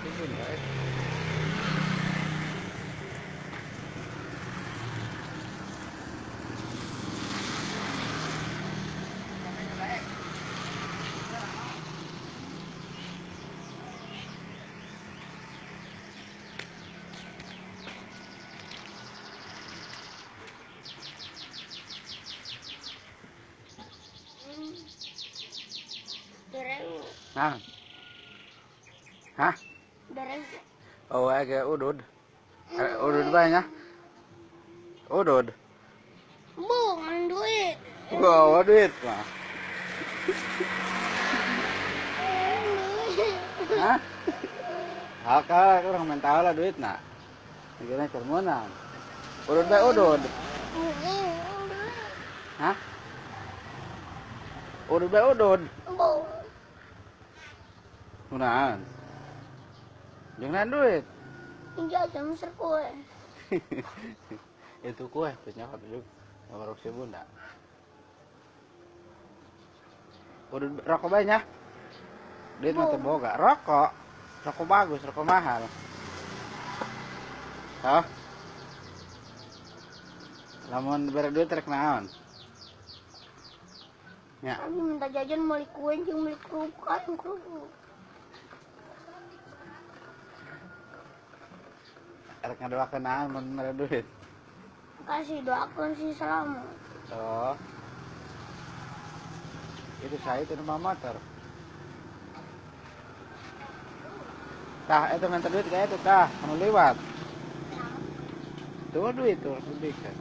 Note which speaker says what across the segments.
Speaker 1: Si bunda eh. Nah. Hah? Oh, agak udud. Udud banyak. Udud.
Speaker 2: Bukan duit.
Speaker 1: Bawa duit mah. Hah? Hakal orang minta lah duit nak. Akhirnya cermonan. Udud bae udud. Hah? Udud bae udud. Kunaon? Jangan duit.
Speaker 2: Enggak, jam kue.
Speaker 1: Itu kue punya kata juga. Nomor si bunda. Udah rokok banyak. Duit mah boga. Rokok. Rokok bagus, rokok mahal. Hah? Lamun bere duit rek naon? Ya.
Speaker 2: Kami minta jajan beli kue jeung beli kerupuk, kerupuk.
Speaker 1: Rek ngadoakeun naon mun mere duit?
Speaker 2: Kasih doakeun si selamat.
Speaker 1: Oh. Itu saya itu numpak motor. Tah, itu minta duit kayak itu tah, anu lewat. Tuh duit tuh lebih kan.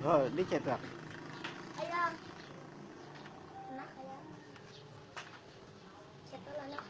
Speaker 1: Oh, dicetak.
Speaker 2: Ayam. Enak ayam. Cetak anak.